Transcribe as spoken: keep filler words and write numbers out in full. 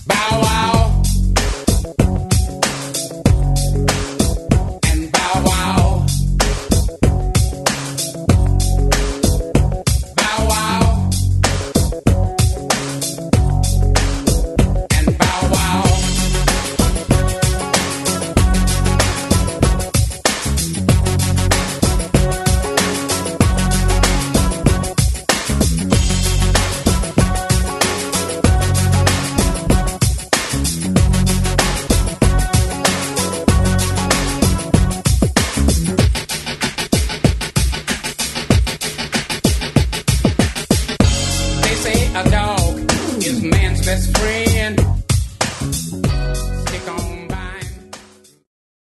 Bow wow. And bow wow. Bow wow. And bow wow. They say a dog is man's best friend.